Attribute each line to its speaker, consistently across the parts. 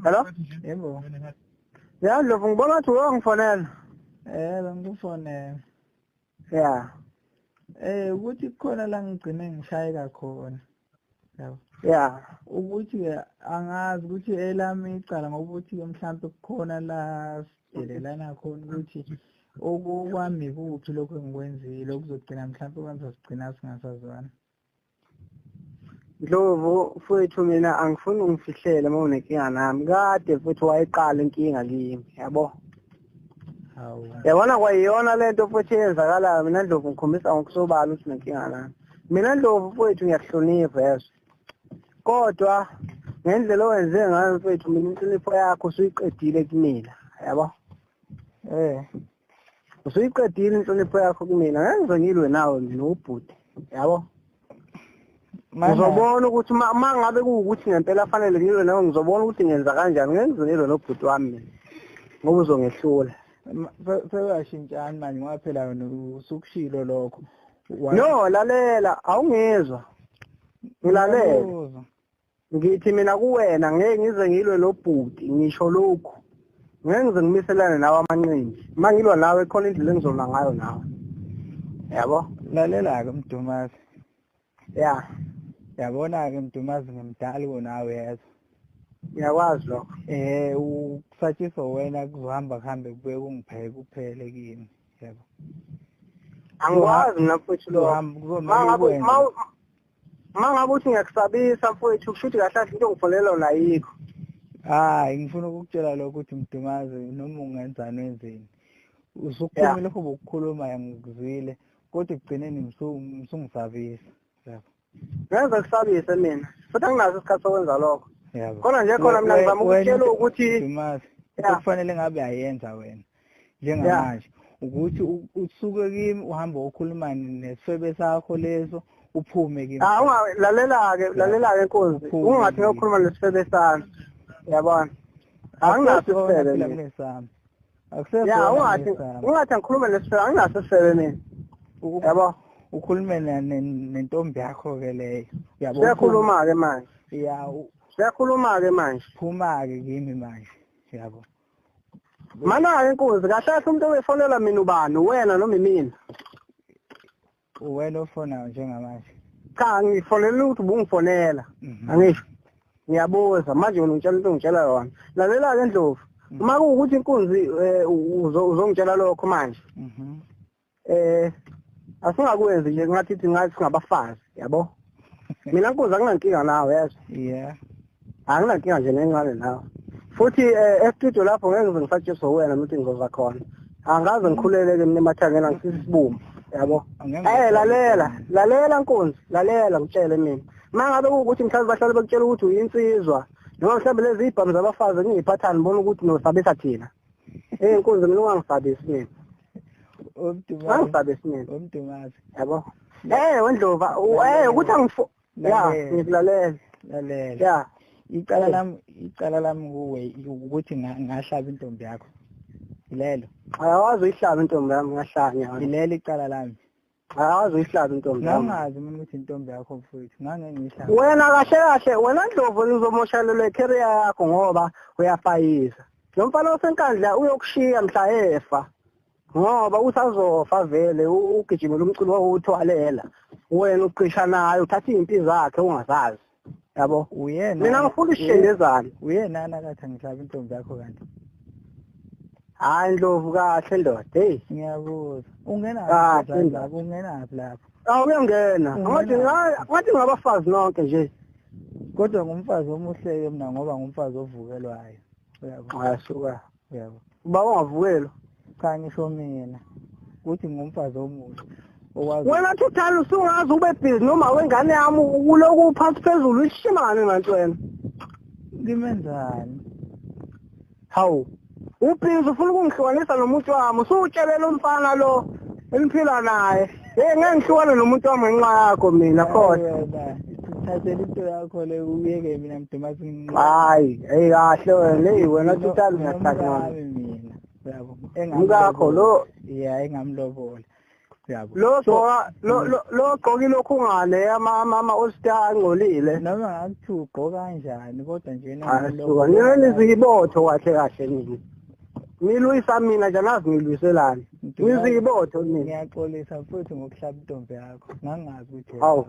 Speaker 1: Hello?
Speaker 2: Yebo.
Speaker 1: Ya Ndlovu, ngibona ngathi uyangifonela.
Speaker 2: Bengikufonela.
Speaker 1: Ya.
Speaker 2: Ukuthi kukhona la ngigcine ngishayeka khona. Yabo.
Speaker 1: Ya.
Speaker 2: Ukuthi angazi ukuthi elami icala ngoba uthi mhlambe kukhona la sidelelana khona ukuthi okwami kuphi lokho engikwenzile okuzogcina mhlambe kwenza sigcina singasazwana.
Speaker 1: Ndlovu mfowethu, mina angifuni ungifihlele uma unenkinga nami. Kade futhi wayiqala inkinga kimi, yabo.
Speaker 2: Hawu.
Speaker 1: Yabona kwayiyona lento futhi eyenzakalayo. Mina Ndlovu ngikhombisa ngokusobala ukuthi unenkinga nami. Mina Ndlovu mfowethu ngiyakuhlonipha, yezwa. Kodwa ngendlela owenze ngayo mfowethu, mina inhlonipho yakho usuyiqedile kumina, yabo. Usuyiqedile inhlonipho yakho kumina. Ngeke ngize ngilwe nawe mina ubhuti, yabo. Ngizobona ukuthi uma ngabe kuwukuthi ngempela fanele ngilwe nawe, ngizobona ukuthi ngenza kanjani. Ngeke ngize ngilwe nobhuti wami mina ngoba uzongehlula.
Speaker 2: Sekuyashintshani manje ngoba phela wena usukushilo lokho.
Speaker 1: No, lalela, awungizwa. Ngilalela. Ngithi mina kuwena ngeke ngize ngilwe nobhuti, ngisho lokhu. Ngeke ngize ngimiselane nawe amanqindi. Uma ngilwa nawe khona indlela engizolwa ngayo nawe. Yabo?
Speaker 2: Lalela-ke Mdumazi.
Speaker 1: Ya.
Speaker 2: Yabona-ke Mdumazi, ngimdala kunawe, yezwa.
Speaker 1: Ngiyakwazi lokho.
Speaker 2: Ukusatshiswa wena kuzohamba kuhambe kubuye kungipheke kuphele kimi, yabo.
Speaker 1: Angikwazi mina mfowethu lokho. Uma ngabe uthi ngiyakusabisa mfowethu, kusho ukuthi kahle kahle into ongifonela yona ayikho.
Speaker 2: Hayi, ngifuna ukukutshela lokho ukuthi Mdumazi, noma ungenzani wenzeni. Usukhulumile lokho bokukhuluma ngikuzwile, kodwa ekugcineni msungisabisa. Yabo.
Speaker 1: Ngeke kusabise mina. Futhi anginaso isikhathi sokwenza lokho.
Speaker 2: Yabo.
Speaker 1: Khona nje khona mina ngizama ukutshela ukuthi
Speaker 2: Mdumazi, kufanele ngabe ayenza wena njengamanje ukuthi usuke kimi uhambe ukhuluma nesifebe sakho leso, uphume kimi.
Speaker 1: Ah, lalela-ke, lalela-ke Nkosi. Ungathi ngiyokhuluma nesifebe sami. Yabona? Anginaso isifebe mina.
Speaker 2: Akusekho.
Speaker 1: Ungathi ngikhulume nesifebe, anginaso isifebe mina. Yabo?
Speaker 2: Ukhulume nentombi yakho-ke leyo. Yabo.
Speaker 1: Siyakhuluma-ke manje.
Speaker 2: Ya.
Speaker 1: Siyakhuluma-ke manje.
Speaker 2: Phuma-ke kimi manje. Yabo.
Speaker 1: Mana-ke Nkosi, kahle kahle umuntu obefonela mina ubani? Wena noma imina?
Speaker 2: Wena ofonayo njengamanje.
Speaker 1: Cha, ngifonela ukuthi ubungifonela. Angisho. Ngiyabuza manje wena ungitshela into ongitshela yona. Lalela-ke Ndlovu. Uma kuwukuthi inkunzi uzongitshela lokho manje. Asingakwenzi nje ngathi ngathi singabafazi, yabo. Mina Nkunzi anginankinga nawe, yezwa.
Speaker 2: Yeah.
Speaker 1: Anginankinga nje nencane nawe. Futhi e-studio lapho ngeke ngize ngisatshiswe wena ukuthi ngizoza khona. Angaze ngikhuleleke mina emathangeni, angisisibumbu, yabo. Lalela, lalela Nkunzi, lalela ngitshele mina. Uma ngabe kuwukuthi mhlawumbe bahlale bekutshela ukuthi uyinsizwa, noma mhlawumbe lezi ibhamu zabafazi ngiyiphathani bona ukuthi nosabisa thina. Nkunzi mina ungangisabisi mina. Ungangisabisi mina.
Speaker 2: Umdumazi.
Speaker 1: Yabo. WeNdlovu, ukuthi angifo. Ya, ngikulalela.
Speaker 2: Lalela.
Speaker 1: Ya.
Speaker 2: Icala lami kuwe ukuthi ngahlaba intombi yakho. Ilelo.
Speaker 1: Ayawazi uyihlaba intombi yami, ngahlanya.
Speaker 2: Ilelo icala lami.
Speaker 1: Ayawazi uyihlaba intombi yami.
Speaker 2: Ngangazi mina ukuthi intombi yakho mfowethu, ngangengiyihlaba.
Speaker 1: Wena kahle kahle, wena Ndlovu uzomoshalelwa icareer yakho ngoba uyafayisa. Lo mfana osenkandla uyokushiya mhla efa. Ngoba usazofa vele ugijimela umculo wawuthwalela. Wena uqisha naye uthatha izimpi zakhe ungazazi. Yabo.
Speaker 2: Uyena.
Speaker 1: Mina ngifuna ishendezana.
Speaker 2: Uyena nakathi ngihlaba intombi yakho kanti.
Speaker 1: Hayi Ndlovu kahle ndoda. Hey,
Speaker 2: ngiyabuza. Ungenaphi lapho? Ungenaphi lapho?
Speaker 1: Awuyongena. Ngathi ngabafazi nonke nje.
Speaker 2: Kodwa ngumfazi omuhle ke mina ngoba ngumfazi ovukelwayo. Uyabo.
Speaker 1: Ayasuka.
Speaker 2: Uyabo.
Speaker 1: Uba ungavukelwa.
Speaker 2: Cha ngisho mina ukuthi ngumfazi omuhle. Okwazi.
Speaker 1: Wena Thuthani usungaze ube busy noma wengane yami uloku uphansi phezulu ishimane manje wena.
Speaker 2: Ngimenzani?
Speaker 1: Hawu. Ubhizi ufuna ukungihlukanisa nomuntu wami, usutshelela umfana lo eniphila naye. Hey, ngeke ngihlukane nomuntu wami ngenxa yakho mina khona.
Speaker 2: Thathela into yakho le uyeke mina Mdumazi.
Speaker 1: Hayi, hey kahle wena, hey wena Thuthani ngiyahlangana
Speaker 2: mina. Yabo.
Speaker 1: Umkakho lo,
Speaker 2: yeah, engamlobola. Yabo.
Speaker 1: Lo gqoka lo gqoka lokhu ngale ama All Star angcolile.
Speaker 2: Noma ngakuthi ugqoka kanjani kodwa nje
Speaker 1: nalo. Nina nizibotho kahle kahle nini. Nilwisa mina nje nazi ngilwiselani. Nizibotho nini.
Speaker 2: Ngiyaxolisa futhi ngokuhlaba intombi yakho. Ngangazi ukuthi
Speaker 1: hawu.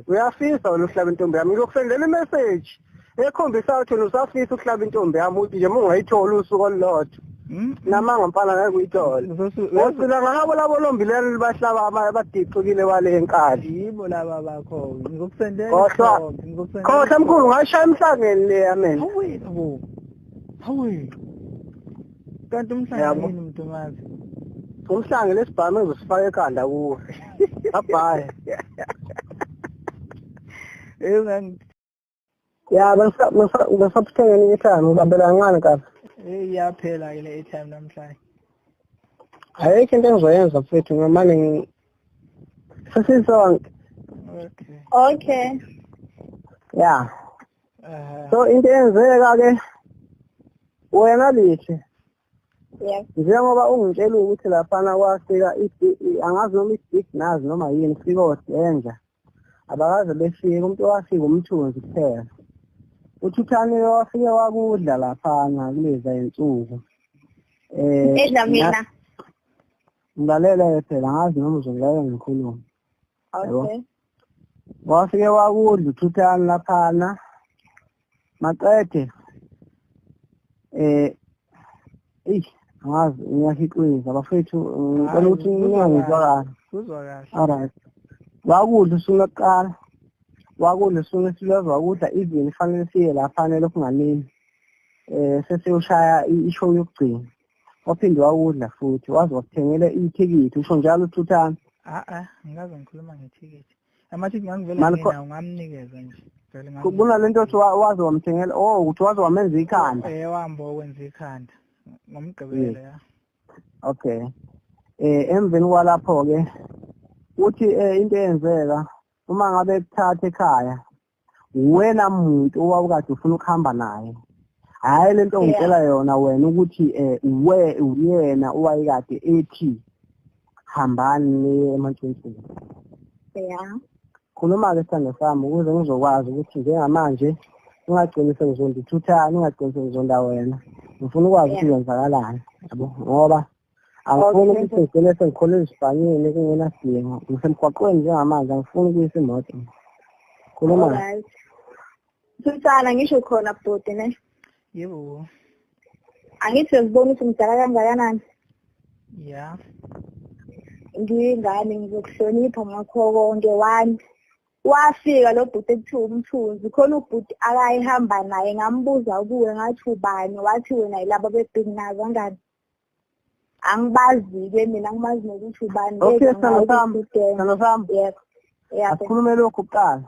Speaker 1: Uyafisa wena ukuhlaba intombi yami. Ngizokusendela imessage ekhombisa ukuthi usafisa ukuhlaba intombi yami uthi nje ungayithola usuku olulodwa. Namanga mfana ngeke uyithole. Wasila ngabo labo lombilelo bahlaba abadiqukile wale enkali.
Speaker 2: Yibo laba bakho. Ngizokusendela.
Speaker 1: Ngizokusendela. Khohlwa mkhulu ngashaya emhlangeni le amen.
Speaker 2: Hawu. Hawu. Kanti umhlanga yini Mdumazi?
Speaker 1: Umhlanga lesibhamu engizosifaka ekhanda kuwe. Bye. Ya bengisaphuthenge airtime ubambela kancane kabi.
Speaker 2: Iyaphela ke le airtime namhlanje.
Speaker 1: Ayikho into engizoyenza mfethu ngamane sesisonke.
Speaker 2: Okay.
Speaker 3: Okay.
Speaker 1: Yeah. So into eyenzeka ke wena lithi
Speaker 3: yeah.
Speaker 1: Njengoba ungitshela ukuthi laphana kwafika angazi noma i-big nazi noma yini fika danger. Abakaze befika umuntu owafika umthunzi kuphela. Uthuthane wafike wakudla laphana kuleza insuku.
Speaker 3: Edla mina.
Speaker 1: Ngilalela phela ngazi noma uzongilalela ngikhuluma.
Speaker 3: Okay.
Speaker 1: Wafike wakudla uthuthane laphana. Maqede angazi ngiyahiqiza bafethu ngicela ukuthi ningangizwa kahle.
Speaker 2: Kuzwa kahle.
Speaker 1: Alright. Wakudla usuku lokuqala, wakudla usuku lwesibili, wakudla even fanele siye laphana lokunganini. Sesiyoshaya ishow yokugcina. Waphinde wakudla futhi waze wakuthengela ithikithi usho njalo uthuthana.
Speaker 2: Ngikaze ngikhuluma ngethikithi. Amathikithi ngangivele nginawo ngamnikeza nje.
Speaker 1: Kunalento othi waze wamthengela ukuthi waze wamenza ikhanda.
Speaker 2: Wahamba okwenza ikhanda. Ngomgqibelo ya.
Speaker 1: Okay. Emveni kwalapho ke uthi into eyenzeka uma ngabe kuthatha ekhaya wena muntu owawukade ufuna ukuhamba naye. Hayi lento ongitshela yona wena ukuthi uyena owayekade ethi hambani emantshontshweni.
Speaker 3: Yeah.
Speaker 1: Khuluma ke sithando sami ukuze ngizokwazi ukuthi njengamanje ungagcini sengizonda ithuthane, ungagcini sengizonda wena. Ngifuna ukwazi ukuthi kwenzakalani yabo ngoba angifuni ukuthi ngigcine sengikholela isibhanyeni kungenasidingo. Ngisemgwaqweni njengamanje angifuni ukuyisa imoto. Khuluma.
Speaker 3: Thuthana ngisho khona bhuti ne?
Speaker 2: Yebo.
Speaker 3: Angithi uyazibona ukuthi ngidala kangakanani?
Speaker 2: Yeah.
Speaker 3: Ngiyingane ngizokuhlonipha ngakho konke one. Wafika lo bhuti ekuthiwa umthunzi khona ubhuti akayihamba naye ngambuza kuwe ngathi ubani wathi wena yilabo be-big nazo angani. Angibazi-ke mina angimazi nokuthi ubani.
Speaker 1: Okay, sithando sami.
Speaker 3: Yebo.
Speaker 1: Asikhulume lokhu kuqala.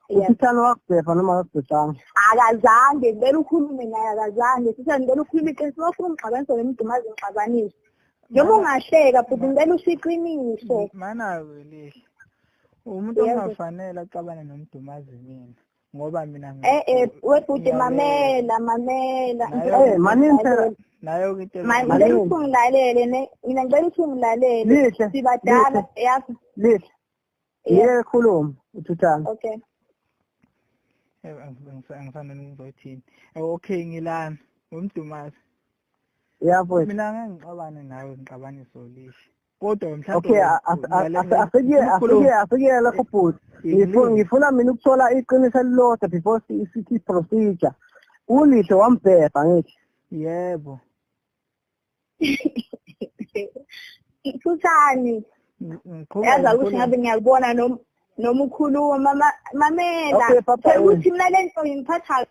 Speaker 1: Uthithane wakubhebha noma akakubhebhanga?
Speaker 3: Akazange, ngicela ukhulume naye akazange. Sithane ngicela ukhulume iqiniso, uma ufuna ungixabanisa noMdumazi ngixabanise. Noma ungahleka bhuti ngicela usho iqiniso.
Speaker 2: Mana-ke lihle. Umuntu ongafanele axabane noMdumazi mina ngoba mina
Speaker 3: webhuti mamela.
Speaker 1: Manini phela
Speaker 2: nayo into
Speaker 3: ngicela ukuthi ungilalele ne mina ngicela ukuthi ungilalele sibadala yazi
Speaker 1: lihle yeke khuluma uthuthana.
Speaker 3: Okay.
Speaker 2: Angifanele ngizothini. Okay ngilana uMdumazi.
Speaker 1: Yabo
Speaker 2: mina ngeke ngixabane nawe ngixabanise uLihle. Kodwa mhlawumbe
Speaker 1: okay asike lapho bhuti. Ngifuna mina ukuthola iqiniso elilodwa before sithi procedure. uLihle wambhebha ngithi.
Speaker 2: Yebo.
Speaker 3: Thuthani. Yazi ukuthi ngabe ngiyakubona noma ukhuluma mamela. Ukuthi mina lento ngiphatha